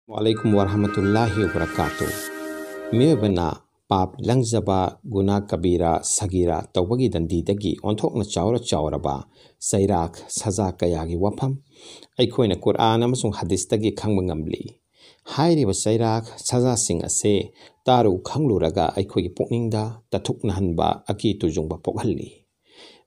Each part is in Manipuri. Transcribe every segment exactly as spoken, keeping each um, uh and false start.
ꯋꯥꯂꯩꯀꯨꯝ ꯋꯥꯔꯍꯃꯇꯨꯜꯂꯥꯍꯤ ꯋꯥꯕꯔꯀꯥꯇꯨ꯫ ꯃꯤꯑꯣꯏꯕꯅ ꯄꯥꯞ ꯂꯪꯖꯕ, ꯒꯨꯅꯥ ꯀꯕꯤꯔꯥ ꯁꯒꯤꯔꯥ ꯇꯧꯕꯒꯤ ꯗꯟꯗꯤꯗꯒꯤ ꯑꯣꯟꯊꯣꯛꯅ ꯆꯥꯎꯔ ꯆꯥꯎꯔꯕ ꯆꯩꯔꯥꯛ ꯁꯖꯥ ꯀꯌꯥꯒꯤ ꯋꯥꯐꯝ ꯑꯩꯈꯣꯏꯅ ꯀꯨꯔꯑꯥꯟ ꯑꯃꯁꯨꯡ ꯍꯗꯤꯁꯇꯒꯤ ꯈꯪꯕ ꯉꯝꯂꯤ꯫ ꯍꯥꯏꯔꯤꯕ ꯆꯩꯔꯥꯛ ꯁꯖꯥꯁꯤꯡ ꯑꯁꯦ ꯇꯥꯔꯨ ꯈꯪꯂꯨꯔꯒ ꯑꯩꯈꯣꯏꯒꯤ ꯄꯨꯛꯅꯤꯡꯗ ꯇꯠꯊꯨꯛꯅꯍꯟꯕ, ꯑꯀꯤ ꯇꯨꯖꯨꯡꯕ ꯄꯣꯛꯍꯜꯂꯤ꯫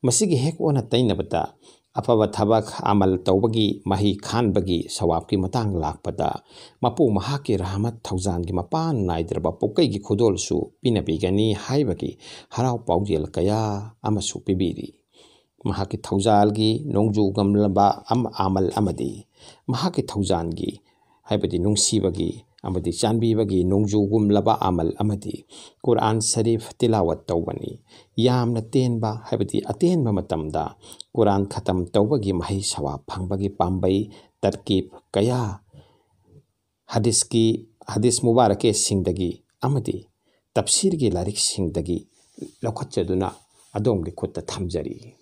ꯃꯁꯤꯒꯤ ꯍꯦꯛ ꯑꯣꯟꯅ ꯇꯩꯅꯕꯗ, ꯑꯐꯕ ꯊꯕꯛ ꯑꯃꯜ ꯇꯧꯕꯒꯤ ꯃꯍꯩ ꯈꯥꯟꯕꯒꯤ ꯁꯋꯥꯕꯀꯤ ꯃꯇꯥꯡ ꯂꯥꯛꯄꯗ, ꯃꯄꯨ ꯃꯍꯥꯛꯀꯤ ꯔꯍꯃꯠ ꯊꯧꯖꯥꯟꯒꯤ ꯃꯄꯥꯟ ꯅꯥꯏꯗ꯭ꯔꯕ ꯄꯣꯛꯀꯩꯒꯤ ꯈꯨꯗꯣꯜꯁꯨ ꯄꯤꯅꯕꯤꯒꯅꯤ ꯍꯥꯏꯕꯒꯤ ꯍꯔꯥꯎ ꯄꯥꯎꯖꯦꯜ ꯀꯌꯥ ꯑꯃꯁꯨ ꯄꯤꯕꯤꯔꯤ꯫ ꯃꯍꯥꯛꯀꯤ ꯊꯧꯖꯥꯜꯒꯤ ꯅꯣꯡꯖꯨꯒꯝꯂꯕ ꯑꯃ-, ꯑꯃꯜ ꯑꯃꯗꯤ ꯃꯍꯥꯛꯀꯤ ꯊꯧꯖꯥꯟꯒꯤ, ꯍꯥꯏꯕꯗꯤ ꯅꯨꯡꯁꯤꯕꯒꯤ ꯑꯃꯗꯤ ꯆꯥꯟꯕꯤꯕꯒꯤ ꯅꯣꯡꯖꯨꯒꯨꯝꯂꯕ ꯑꯃꯜ ꯑꯃꯗꯤ ꯀꯨꯔꯑꯥꯟ ꯁꯔꯤꯐ ꯇꯤꯂꯥꯋꯠ ꯇꯧꯕꯅꯤ꯫ ꯌꯥꯝꯅ ꯇꯦꯟꯕ, ꯍꯥꯏꯕꯗꯤ ꯑꯇꯦꯟꯕ ꯃꯇꯝꯗ ꯀꯨꯔꯑꯥꯟ ꯈꯇꯝ ꯇꯧꯕꯒꯤ ꯃꯍꯩ ꯁꯋꯥꯕ ꯐꯪꯕꯒꯤ ꯄꯥꯝꯕꯩ ꯇꯔꯀꯤꯕ ꯀꯌꯥ ꯍꯗꯤꯁꯀꯤ, ꯍꯗꯤꯁ ꯃꯨꯕꯥꯔꯀꯦꯁꯤꯡꯗꯒꯤ ꯑꯃꯗꯤ ꯇꯞꯁꯤꯔꯒꯤ ꯂꯥꯏꯔꯤꯛꯁꯤꯡꯗꯒꯤ ꯂꯧꯈꯠꯆꯗꯨꯅ ꯑꯗꯣꯝꯒꯤ ꯈꯨꯠꯇ ꯊꯝꯖꯔꯤ꯫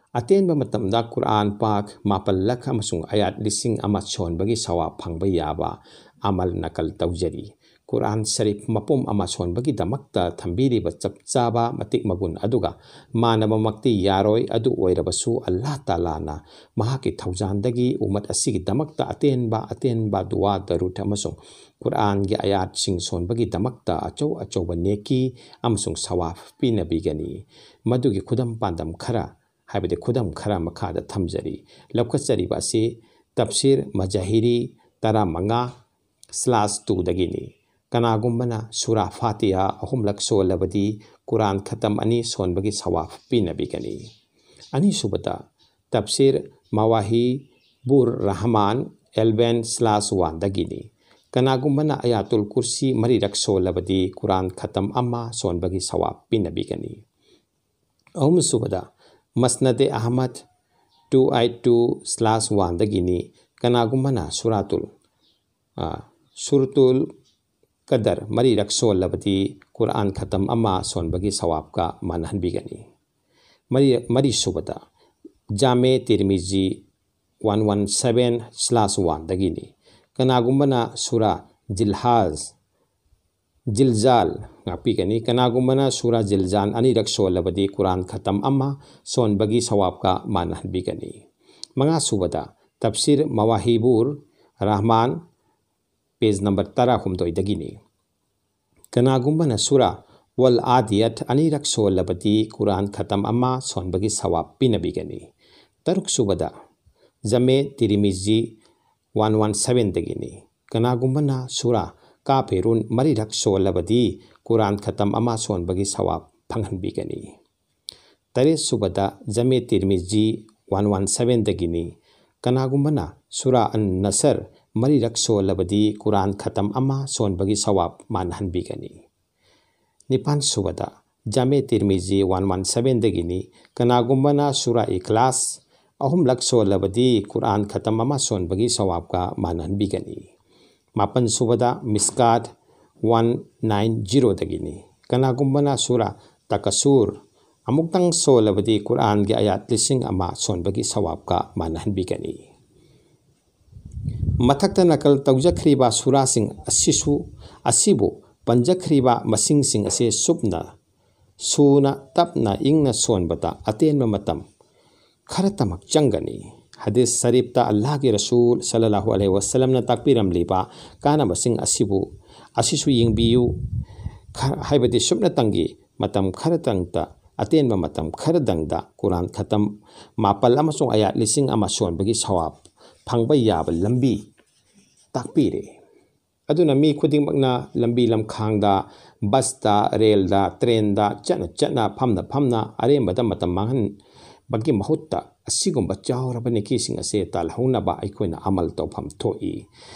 ꯑꯇꯦꯟꯕ ꯃꯇꯝꯗ ꯀꯨꯔꯑꯥꯟ ꯄꯥꯛ ꯃꯥꯄꯜ ꯂꯈ ꯑꯃꯁꯨꯡ ꯑꯌꯥꯠ ꯂꯤꯁꯤꯡ ꯑꯃ ꯁꯣꯟꯕꯒꯤ ꯁꯋꯥꯕ ꯐꯪꯕ ꯌꯥꯕ ꯑꯃꯜ ꯅꯀꯜ ꯇꯧꯖꯔꯤ꯫ ꯀꯨꯔꯑꯥꯟ ꯁꯔꯤꯐ ꯃꯄꯨꯝ ꯑꯃ ꯁꯣꯟꯕꯒꯤꯗꯃꯛꯇ ꯊꯝꯕꯤꯔꯤꯕ ꯆꯞ ꯆꯥꯕ ꯃꯇꯤꯛ ꯃꯒꯨꯟ ꯑꯗꯨꯒ ꯃꯥꯟꯅꯕꯃꯛꯇꯤ ꯌꯥꯔꯣꯏ꯫ ꯑꯗꯨ ꯑꯣꯏꯔꯕꯁꯨ, ꯑꯜꯂꯥꯍ ꯇꯥꯂꯥꯅ ꯃꯍꯥꯛꯀꯤ ꯊꯧꯖꯥꯟꯗꯒꯤ ꯎꯃꯠ ꯑꯁꯤꯒꯤꯗꯃꯛꯇ ꯑꯇꯦꯟꯕ ꯑꯇꯦꯟꯕ ꯗꯨꯋꯥ, ꯗꯔꯨꯗ ꯑꯃꯁꯨꯡ ꯀꯨꯔꯑꯥꯟꯒꯤ ꯑꯌꯥꯠꯁꯤꯡ ꯁꯣꯟꯕꯒꯤꯗꯃꯛꯇ ꯑꯆꯧ ꯑꯆꯧꯕ ꯅꯦꯀꯤ ꯑꯃꯁꯨꯡ ꯁꯋꯥꯕ ꯄꯤꯅꯕꯤꯒꯅꯤ꯫ ꯃꯗꯨꯒꯤ ꯈꯨꯗꯝ ꯄꯥꯟꯗꯝ ꯈꯔ, ꯍꯥꯏꯕꯗꯤ ꯈꯨꯗꯝ ꯈꯔ ꯃꯈꯥꯗ ꯊꯝꯖꯔꯤ꯫ ꯂꯧꯈꯠꯆꯔꯤꯕ ꯑꯁꯤ ꯇꯞꯁꯤꯔ ꯃꯖꯥꯍꯤꯔꯤ ꯇꯔꯥꯃꯉꯥ ꯁ꯭ꯂꯥꯁ ꯇꯨꯗꯒꯤꯅꯤ꯫ ꯀꯅꯥꯒꯨꯝꯕꯅ ꯁꯨꯔꯥ ꯐꯥꯇꯤꯍꯥ ꯑꯍꯨꯝꯂꯛ ꯁꯣꯜꯂꯕꯗꯤ ꯀꯨꯔꯥꯟ ꯈꯇꯝ ꯑꯅꯤ ꯁꯣꯟꯕꯒꯤ ꯁꯋꯥꯕ ꯄꯤꯅꯕꯤꯒꯅꯤ꯫ ꯑꯅꯤꯁꯨꯕꯗ, ꯇꯞꯁꯤꯔ ꯃꯋꯥꯍꯤꯕꯨꯔ ꯔꯍꯃꯥꯟ ꯑꯦꯂꯚꯦꯟ ꯁ꯭ꯂꯥꯁ ꯋꯥꯟꯗꯒꯤꯅꯤ꯫ ꯀꯅꯥꯒꯨꯝꯕꯅ ꯑꯌꯥꯇꯨꯜ ꯀꯨꯔꯁꯤ ꯃꯔꯤꯔꯛ ꯁꯣꯜꯂꯕꯗꯤ ꯀꯨꯔꯥꯟ ꯈꯇꯝ ꯑꯃ ꯁꯣꯟꯕꯒꯤ ꯁꯋꯥꯕ ꯄꯤꯅꯕꯤꯒꯅꯤ꯫ ꯑꯍꯨꯝꯁꯨꯕꯗ, ꯃꯁꯅꯗꯦ Ahmad two eight two slash ꯋꯥꯟꯗꯒꯤꯅꯤ꯫ ꯀꯅꯥꯒꯨꯝꯕꯅ ꯁꯨꯔꯥꯇꯨꯜ, ꯑ, ꯁꯨꯔꯇꯨꯜ ꯀꯗꯔ ꯃꯔꯤꯔꯛ ꯁꯣꯜꯂꯕꯗꯤ ꯀꯨꯔꯑꯥꯟ ꯈꯇꯝ ꯑꯃ ꯁꯣꯟꯕꯒꯤ ꯁꯋꯥꯕꯀ ꯃꯥꯟꯅꯍꯟꯕꯤꯒꯅꯤ꯫ ꯃꯔꯤ-, ꯃꯔꯤꯁꯨꯕꯗ, ꯖꯥꯃꯦ ꯇꯤꯔꯃꯤꯖꯤ ꯋꯥꯟ ꯋꯥꯟ ꯁꯚꯦꯟ ꯁ꯭ꯂꯥꯁ ꯋꯥꯟꯗꯒꯤꯅꯤ꯫ ꯀꯅꯥꯒꯨꯝꯕꯅ ꯁꯨꯔꯥ ꯖꯤꯜꯍꯥꯖ, ꯖꯤꯜꯖꯥꯜ ꯉꯥꯛꯄꯤꯒꯅꯤ꯫ ꯀꯅꯥꯒꯨꯝꯕꯅ ꯁꯨꯔꯥ ꯖꯤꯜꯖꯥꯟ ꯑꯅꯤꯔꯛ ꯁꯣꯜꯂꯕꯗꯤ ꯀꯨꯔꯥꯟ ꯈꯇꯝ ꯑꯃ ꯁꯣꯟꯕꯒꯤ ꯁꯋꯥꯕꯀ ꯃꯥꯟꯅꯍꯟꯕꯤꯒꯅꯤ꯫ ꯃꯉꯥ ꯁꯨꯕꯗ ꯇꯐꯁꯤꯔ ꯃꯋꯥꯍꯤꯕꯨꯔ ꯔꯍꯃꯥꯟ, ꯄꯦꯖ ꯅꯝꯕꯔ ꯇꯔꯥꯍꯨꯝꯗꯣꯏꯗꯒꯤꯅꯤ꯫ ꯀꯅꯥꯒꯨꯝꯕꯅ ꯁꯨꯔꯥ ꯋꯜ ꯑꯥꯗꯤꯌꯠ ꯑꯅꯤꯔꯛ ꯁꯣꯜꯂꯕꯗꯤ ꯀꯨꯔꯥꯟ ꯈꯇꯝ ꯑꯃ ꯁꯣꯟꯕꯒꯤ ꯁꯋꯥꯕ ꯄꯤꯅꯕꯤꯒꯅꯤ꯫ ꯇꯔꯨꯛ ꯁꯨꯕꯗ ꯖꯃꯦ ꯇꯤꯔꯃꯤꯖꯤ ꯋꯥꯟ ꯋꯥꯟ ꯁꯕꯦꯟꯗꯒꯤꯅꯤ꯫ ꯀꯅꯥꯒꯨꯝꯕꯅ ꯁꯨꯔꯥ ꯀꯥꯐꯤꯔꯨꯟ ꯃꯔꯤꯔꯛ ꯁꯣꯜꯂꯕꯗꯤ ꯀꯨꯔꯥꯟ ꯈꯇꯝ ꯑꯃ ꯁꯣꯟꯕꯒꯤ ꯁꯋꯥꯕ ꯐꯪꯍꯟꯕꯤꯒꯅꯤ꯫ ꯇꯔꯦꯠ ꯁꯨꯕꯗ ꯖꯃꯦ ꯇꯤꯔꯃꯤꯖꯤ ꯋꯥꯟ ꯋꯥꯟ ꯁꯕꯦꯟꯗꯒꯤꯅꯤ꯫ ꯀꯅꯥꯒꯨꯝꯕꯅ ꯁꯨꯔꯥ ꯑꯟ ꯅꯁꯔ ꯃꯔꯤꯔꯛ ꯁꯣꯜꯂꯕꯗꯤ ꯀꯨꯔꯥꯟ ꯈꯇꯝ ꯑꯃ ꯁꯣꯟꯕꯒꯤ ꯁꯋꯥꯕ ꯃꯥꯟꯅꯍꯟꯕꯤꯒꯅꯤ꯫ ꯅꯤꯄꯥꯟ ꯁꯨꯕꯗ ꯖꯃꯦ ꯇꯤꯔꯃꯤꯖꯤ ꯋꯥꯟ ꯋꯥꯟ ꯁꯕꯦꯟꯗꯒꯤꯅꯤ꯫ ꯀꯅꯥꯒꯨꯝꯕꯅ ꯁꯨꯔꯥ ꯏꯈ꯭ꯂꯥꯁ ꯑꯍꯨꯝꯂꯛ ꯁꯣꯜꯂꯕꯗꯤ ꯀꯨꯔꯥꯟ ꯈꯇꯝ ꯑꯃ ꯁꯣꯟꯕꯒꯤ ꯁꯋꯥꯕꯀ ꯃꯥꯟꯅꯍꯟꯕꯤꯒꯅꯤ꯫ ꯃꯥꯄꯟ ꯁꯨꯕꯗ ꯃꯤꯁꯀꯥꯠ ꯋꯥꯟ ꯅꯥꯏꯟ ꯖꯤꯔꯣꯗꯒꯤꯅꯤ꯫ ꯀꯅꯥꯒꯨꯝꯕꯅ ꯁꯨꯔꯥ ꯇꯀꯁꯨꯔ ꯑꯃꯨꯛꯇꯪ ꯁꯣꯜꯂꯕꯗꯤ ꯀꯨꯔꯥꯟꯒꯤ ꯑꯌꯥꯠ ꯂꯤꯁꯤꯡ ꯑꯃ ꯁꯣꯟꯕꯒꯤ ꯁꯋꯥꯕꯀ ꯃꯥꯟꯅꯍꯟꯕꯤꯒꯅꯤ꯫ ꯃꯊꯛꯇ ꯅꯀꯜ ꯇꯧꯖꯈ꯭ꯔꯤꯕ ꯁꯨꯔꯥꯁꯤꯡ ꯑꯁꯤꯁꯨ, ꯑꯁꯤꯕꯨ ꯄꯟꯖꯈ꯭ꯔꯤꯕ ꯃꯁꯤꯡꯁꯤꯡ ꯑꯁꯤ ꯆꯨꯞꯅ, ꯁꯨꯅ, ꯇꯞꯅ, ꯏꯪꯅ ꯁꯣꯟꯕꯗ ꯑꯇꯦꯟꯕ ꯃꯇꯝ ꯈꯔꯇꯃꯛ ꯆꯪꯒꯅꯤ꯫ ꯍꯗꯤꯁ ꯁꯔꯤꯐꯇ ꯑꯜꯂꯥꯍꯒꯤ ꯔꯁꯨꯜ ꯁꯜꯂꯜꯂꯥꯍꯨ ꯑꯂꯩꯍꯤ ꯋꯁꯜꯂꯝꯅ ꯇꯥꯛꯄꯤꯔꯝꯂꯤꯕ ꯀꯥꯟꯅꯕꯁꯤꯡ ꯑꯁꯤꯕꯨ, ꯑꯁꯤꯁꯨ ꯌꯦꯡꯕꯤꯌꯨ, ꯈ-, ꯍꯥꯏꯕꯗꯤ ꯁꯨꯞꯅꯇꯪꯒꯤ ꯃꯇꯝ ꯈꯔꯇꯪꯗ, ꯑꯇꯦꯟꯕ ꯃꯇꯝ ꯈꯔꯗꯪꯗ ꯀꯨꯔꯥꯟ ꯈꯇꯝ ꯃꯥꯄꯜ ꯑꯃꯁꯨꯡ ꯑꯌꯥꯠ ꯂꯤꯁꯤꯡ ꯑꯃ ꯁꯣꯟꯕꯒꯤ ꯁꯋꯥꯕ ꯐꯪꯕ ꯌꯥꯕ ꯂꯝꯕꯤ ꯇꯥꯛꯄꯤꯔꯦ꯫ ꯑꯗꯨꯅ ꯃꯤ ꯈꯨꯗꯤꯡꯃꯛꯅ ꯂꯝꯕꯤ ꯂꯝꯈꯥꯡꯗ, ꯕꯁꯇ, ꯔꯦꯜꯗ, ꯇ꯭ꯔꯦꯟꯗ ꯆꯠꯅ ꯆꯠꯅ, ꯐꯝꯅ ꯐꯝꯅ ꯑꯔꯦꯝꯕꯗ ꯃꯇꯝ ꯃꯥꯡꯍꯟꯕꯒꯤ ꯃꯍꯨꯠꯇ ꯑꯁꯤꯒꯨꯝꯕ ꯆꯥꯎꯔꯕ ꯅꯦꯀꯤꯁꯤꯡ ꯑꯁꯦ ꯇꯥꯜꯍꯧꯅꯕ ꯑꯩꯈꯣꯏꯅ ꯑꯃꯜ ꯇꯧꯐꯝ ꯊꯣꯛꯏ꯫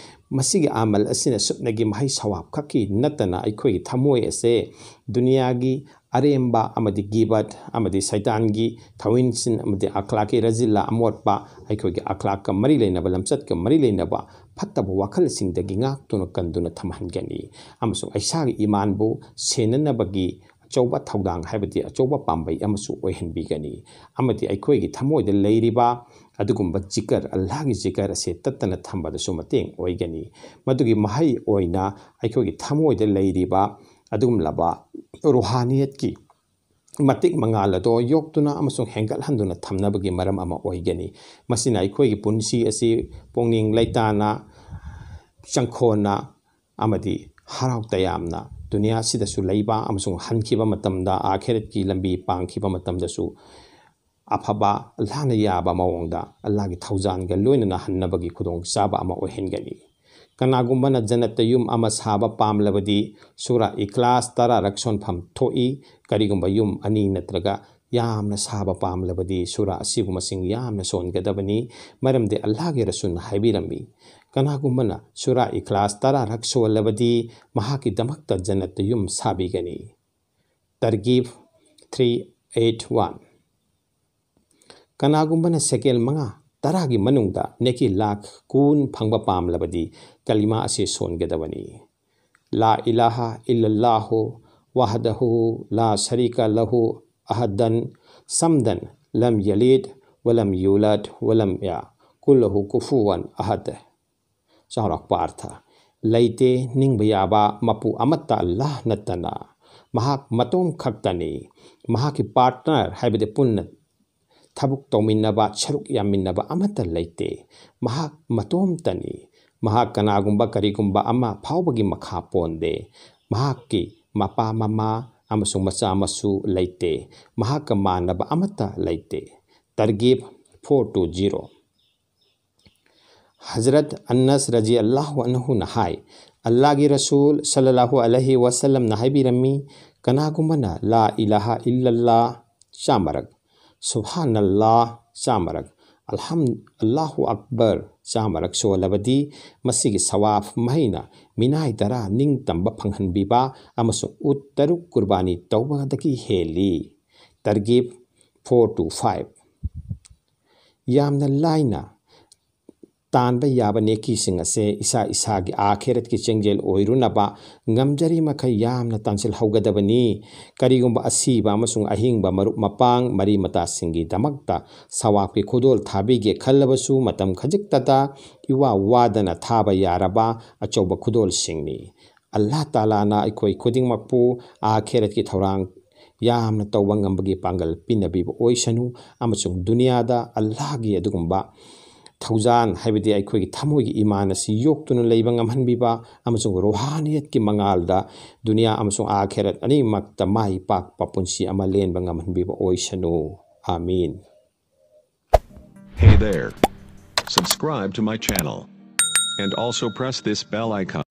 ꯃꯁꯤꯒꯤ ꯑꯃꯜ ꯑꯁꯤꯅ ꯁꯨꯞꯅꯒꯤ ꯃꯍꯩ ꯁꯋꯥꯕ ꯈꯛꯀꯤ ꯅꯠꯇꯅ ꯑꯩꯈꯣꯏꯒꯤ ꯊꯃꯣꯏ ꯑꯁꯦ ꯗꯨꯅꯤꯌꯥꯒꯤ ꯑꯔꯦꯝꯕ ꯑꯃꯗꯤ ꯒꯤꯕꯠ ꯑꯃꯗꯤ ꯁꯩꯇꯥꯟꯒꯤ ꯊꯧꯏꯟꯁꯤꯟ ꯑꯃꯗꯤ ꯑꯈ꯭ꯂꯥꯛꯀꯤ ꯔꯖꯤꯜꯂꯥ, ꯑꯃꯣꯠꯄ, ꯑꯩꯈꯣꯏꯒꯤ ꯑꯈ꯭ꯂꯥꯛꯀ ꯃꯔꯤ ꯂꯩꯅꯕ, ꯂꯝꯆꯠꯀ ꯃꯔꯤ ꯂꯩꯅꯕ ꯐꯠꯇꯕ ꯋꯥꯈꯜꯁꯤꯡꯗꯒꯤ ꯉꯥꯛꯇꯨꯅ ꯀꯟꯗꯨꯅ ꯊꯝꯍꯟꯒꯅꯤ꯫ ꯑꯃꯁꯨꯡ ꯏꯁꯥꯒꯤ ꯏꯃꯥꯟꯕꯨ ꯁꯦꯟꯅꯅꯕꯒꯤ ꯑꯆꯧꯕ ꯊꯧꯗꯥꯡ, ꯍꯥꯏꯕꯗꯤ ꯑꯆꯧꯕ ꯄꯥꯝꯕꯩ ꯑꯃꯁꯨ ꯑꯣꯏꯍꯟꯕꯤꯒꯅꯤ꯫ ꯑꯃꯗꯤ ꯑꯩꯈꯣꯏꯒꯤ ꯊꯃꯣꯏꯗ ꯂꯩꯔꯤꯕ ꯑꯗꯨꯒꯨꯝꯕ ꯖꯤꯀꯔ, ꯑꯜꯂꯥꯍꯒꯤ ꯖꯤꯀꯔ ꯑꯁꯤ ꯇꯠꯇꯅ ꯊꯝꯕꯗꯁꯨ ꯃꯇꯦꯡ ꯑꯣꯏꯒꯅꯤ꯫ ꯃꯗꯨꯒꯤ ꯃꯍꯩ ꯑꯣꯏꯅ ꯑꯩꯈꯣꯏꯒꯤ ꯊꯃꯣꯏꯗ ꯂꯩꯔꯤꯕ ꯑꯗꯨꯒꯨꯝꯂꯕ ꯔꯨꯍꯥꯅꯤꯌꯠꯀꯤ ꯃꯇꯤꯛ ꯃꯉꯥꯜ ꯑꯗꯣ ꯌꯣꯛꯇꯨꯅ ꯑꯃꯁꯨꯡ ꯍꯦꯟꯒꯠꯍꯟꯗꯨꯅ ꯊꯝꯅꯕꯒꯤ ꯃꯔꯝ ꯑꯃ ꯑꯣꯏꯒꯅꯤ꯫ ꯃꯁꯤꯅ ꯑꯩꯈꯣꯏꯒꯤ ꯄꯨꯟꯁꯤ ꯑꯁꯤ ꯄꯨꯛꯅꯤꯡ ꯂꯩꯇꯥꯅ, ꯆꯪꯈꯣꯟꯅ ꯑꯃꯗꯤ ꯍꯔꯥꯎ ꯇꯌꯥꯝꯅ ꯗꯨꯅꯤꯌꯥꯁꯤꯗꯁꯨ ꯂꯩꯕ ꯑꯃꯁꯨꯡ ꯍꯟꯈꯤꯕ ꯃꯇꯝꯗ ꯑꯥꯈꯤꯔꯠꯀꯤ ꯂꯝꯕꯤ ꯄꯥꯡꯈꯤꯕ ꯃꯇꯝꯗꯁꯨ ꯑꯐꯕ, ꯑꯜꯂꯥꯍꯅ ꯌꯥꯕ ꯃꯑꯣꯡꯗ ꯑꯜꯂꯥꯍꯒꯤ ꯊꯧꯖꯥꯜꯒ ꯂꯣꯏꯅꯅ ꯍꯟꯅꯕꯒꯤ ꯈꯨꯗꯣꯡꯆꯥꯕ ꯑꯃ ꯑꯣꯏꯍꯟꯒꯅꯤ꯫ ꯀꯅꯥꯒꯨꯝꯕꯅ ꯖꯟꯅꯠꯇ ꯌꯨꯝ ꯑꯃ ꯁꯥꯕ ꯄꯥꯝꯂꯕꯗꯤ ꯁꯨꯔꯥ ꯏꯈ꯭ꯂꯥꯁ ꯇꯔꯥꯔꯛ ꯁꯣꯟꯐꯝ ꯊꯣꯛꯏ꯫ ꯀꯔꯤꯒꯨꯝꯕ ꯌꯨꯝ ꯑꯅꯤ ꯅꯠꯇ꯭ꯔꯒ ꯌꯥꯝꯅ ꯁꯥꯕ ꯄꯥꯝꯂꯕꯗꯤ ꯁꯨꯔꯥ ꯑꯁꯤꯒꯨꯝꯕꯁꯤꯡ ꯌꯥꯝꯅ ꯁꯣꯟꯒꯗꯕꯅꯤ꯫ ꯃꯔꯝꯗꯤ ꯑꯜꯂꯥꯍꯒꯤ ꯔꯁꯨꯜꯅ ꯍꯥꯏꯕꯤꯔꯝꯃꯤ, ꯀꯅꯥꯒꯨꯝꯕꯅ ꯁꯨꯔꯥ ꯏꯈ꯭ꯂꯥꯁ ꯇꯔꯥꯔꯛ ꯁꯣꯜꯂꯕꯗꯤ ꯃꯍꯥꯛꯀꯤꯗꯃꯛꯇ ꯖꯟꯅꯠꯇ ꯌꯨꯝ ꯁꯥꯕꯤꯒꯅꯤ꯫ ꯇꯔꯒꯤꯕ ꯊ꯭ꯔꯤ ꯑꯩꯠ ꯋꯥꯟ꯫ ꯀꯅꯥꯒꯨꯝꯕꯅ ꯁꯦꯀꯦꯜ ꯃꯉꯥ ꯇꯔꯥꯒꯤ ꯃꯅꯨꯡꯗ ꯅꯦꯀꯤ ꯂꯥꯈ ꯀꯨꯟ ꯐꯪꯕ ꯄꯥꯝꯂꯕꯗꯤ ꯀꯂꯤꯃꯥ ꯑꯁꯤ ꯁꯣꯟꯒꯗꯕꯅꯤ꯫ ꯂꯥ ꯏꯂꯥꯍ ꯏꯜꯂꯜꯂꯥꯍꯨ ꯋꯥꯍꯗꯍꯨ ꯂꯥ ꯁꯔꯤꯀ ꯂꯍꯨ ꯑꯍꯗꯟ ꯁꯝꯗꯟ ꯂꯝ ꯌꯂꯤꯗ ꯋꯂꯝ ꯌꯨꯂꯗ ꯋꯂꯝ ꯌꯀꯨꯜ ꯂꯍꯨ ꯀꯨꯐꯨꯋꯟ ꯑꯍꯗ꯫ ꯆꯥꯎꯔꯥꯛꯄ ꯑꯔꯊ: ꯂꯩꯇꯦ ꯅꯤꯡꯕ ꯌꯥꯕ ꯃꯄꯨ ꯑꯃꯠꯇ ꯑꯜꯂꯥꯍ ꯅꯠꯇꯅ꯫ ꯃꯍꯥꯛ ꯃꯇꯣꯝ ꯈꯛꯇꯅꯤ꯫ ꯃꯍꯥꯛꯀꯤ ꯄꯥꯔꯠꯅꯔ, ꯍꯥꯏꯕꯗꯤ ꯄꯨꯟꯅ ꯊꯕꯛ ꯇꯧꯃꯤꯟꯅꯕ, ꯁꯔꯨꯛ ꯌꯥꯃꯤꯟꯅꯕ ꯑꯃꯠꯇ ꯂꯩꯇꯦ꯫ ꯃꯍꯥꯛ ꯃꯇꯣꯝꯇꯅꯤ꯫ ꯃꯍꯥꯛ ꯀꯅꯥꯒꯨꯝꯕ ꯀꯔꯤꯒꯨꯝꯕ ꯑꯃ ꯐꯥꯎꯕꯒꯤ ꯃꯈꯥ ꯄꯣꯟꯗꯦ꯫ ꯃꯍꯥꯛꯀꯤ ꯃꯄꯥ ꯃꯃꯥ ꯑꯃꯁꯨꯡ ꯃꯆꯥ ꯃꯁꯨ ꯂꯩꯇꯦ꯫ ꯃꯍꯥꯛꯀ ꯃꯥꯟꯅꯕ ꯑꯃꯠꯇ ꯂꯩꯇꯦ꯫ ꯇꯔꯒꯤꯕ ꯐꯣꯔ ꯇꯨ ꯖꯤꯔꯣ꯫ ꯍꯖꯔꯠ ꯑꯅꯁ ꯔꯖꯤ ꯑꯜꯂꯥꯍꯨ ꯑꯟꯍꯨꯅ ꯍꯥꯏ, ꯑꯜꯂꯥꯍꯒꯤ ꯔꯁꯨꯜ ꯁꯜꯂꯜꯂꯥꯍꯨ ꯑꯂꯩꯍꯤ ꯋꯁꯜꯂꯝꯅ ꯍꯥꯏꯕꯤꯔꯝꯃꯤ, ꯀꯅꯥꯒꯨꯝꯕꯅ ꯂꯥ ꯏꯂꯥꯍ ꯏꯜꯂꯜꯂꯥꯍ ꯆꯥꯝꯃꯔꯛ, ꯁꯨꯕꯍꯥꯅꯜꯂꯥꯍ ꯆꯥꯝꯃꯔꯛ, ꯑꯜꯍꯝ-, ꯑꯜꯂꯥꯍꯨ ꯑꯛꯕꯔ ꯆꯥꯝꯃꯔꯛ ꯁꯣꯜꯂꯕꯗꯤ, ꯃꯁꯤꯒꯤ ꯁꯋꯥꯐ ꯃꯍꯩꯅ ꯃꯤꯅꯥꯏ ꯇꯔꯥ ꯅꯤꯡꯇꯝꯕ ꯐꯪꯍꯟꯕꯤꯕ ꯑꯃꯁꯨꯡ ꯎꯠ ꯇꯔꯨꯛ ꯀꯨꯔꯕꯥꯅꯤ ꯇꯧꯕꯗꯒꯤ ꯍꯦꯜꯂꯤ꯫ ꯇꯔꯒꯤꯕ ꯐꯣꯔ ꯇꯨ ꯐꯥꯏꯚ꯫ ꯌꯥꯝꯅ ꯂꯥꯏꯅ ꯇꯥꯟꯕ ꯌꯥꯕ ꯅꯦꯀꯤꯁꯤꯡ ꯑꯁꯦ ꯏꯁꯥ ꯏꯁꯥꯒꯤ ꯑꯥꯈꯦꯔꯠꯀꯤ ꯆꯦꯡꯖꯦꯜ ꯑꯣꯏꯔꯨꯅꯕ ꯉꯝꯖꯔꯤ ꯃꯈꯩ ꯌꯥꯝꯅ ꯇꯥꯟꯁꯤꯜꯍꯧꯒꯗꯕꯅꯤ꯫ ꯀꯔꯤꯒꯨꯝꯕ ꯑꯁꯤꯕ ꯑꯃꯁꯨꯡ ꯑꯍꯤꯡꯕ ꯃꯔꯨꯞ ꯃꯄꯥꯡ ꯃꯔꯤ ꯃꯇꯥꯁꯤꯡꯒꯤꯗꯃꯛꯇ ꯁꯋꯥꯞꯀꯤ ꯈꯨꯗꯣꯜ ꯊꯥꯕꯤꯒꯦ ꯈꯜꯂꯕꯁꯨ, ꯃꯇꯝ ꯈꯖꯤꯛꯇꯗ ꯏꯋꯥ ꯋꯥꯗꯅ ꯊꯥꯕ ꯌꯥꯔꯕ ꯑꯆꯧꯕ ꯈꯨꯗꯣꯜꯁꯤꯡꯅꯤ꯫ ꯑꯜꯂꯥ ꯇꯥꯂꯥꯅ ꯑꯩꯈꯣꯏ ꯈꯨꯗꯤꯡꯃꯛꯄꯨ ꯑꯥꯈꯦꯔꯠꯀꯤ ꯊꯧꯔꯥꯡ ꯌꯥꯝꯅ ꯇꯧꯕ ꯉꯝꯕꯒꯤ ꯄꯥꯡꯒꯜ ꯄꯤꯅꯕꯤꯕ ꯑꯣꯏꯁꯅꯨ, ꯑꯃꯁꯨꯡ ꯗꯨꯅꯤꯌꯥꯗ ꯑꯜꯂꯥꯒꯤ ꯑꯗꯨꯒꯨꯝꯕ ꯊꯧꯖꯥꯟ, ꯍꯥꯏꯕꯗꯤ ꯑꯩꯈꯣꯏꯒꯤ ꯊꯃꯣꯏꯒꯤ ꯏꯃꯥꯟ ꯑꯁꯤ ꯌꯣꯛꯇꯨꯅ ꯂꯩꯕ ꯉꯝꯍꯟꯕꯤꯕ, ꯑꯃꯁꯨꯡ ꯔꯣꯍꯥꯅꯤꯌꯠꯀꯤ ꯃꯉꯥꯜꯗ ꯗꯨꯅꯤꯌꯥ ꯑꯃꯁꯨꯡ ꯑꯥꯈꯦꯔꯠ ꯑꯅꯤꯃꯛꯇ ꯃꯥꯏ ꯄꯥꯛꯄ ꯄꯨꯟꯁꯤ ꯑꯃ ꯂꯦꯟꯕ ꯉꯝꯍꯟꯕꯤꯕ ꯑꯣꯏꯁꯅꯨ꯫ ꯑꯥꯃꯤꯟ꯫ Hey there. Subscribe to my channel. And also press this bell icon.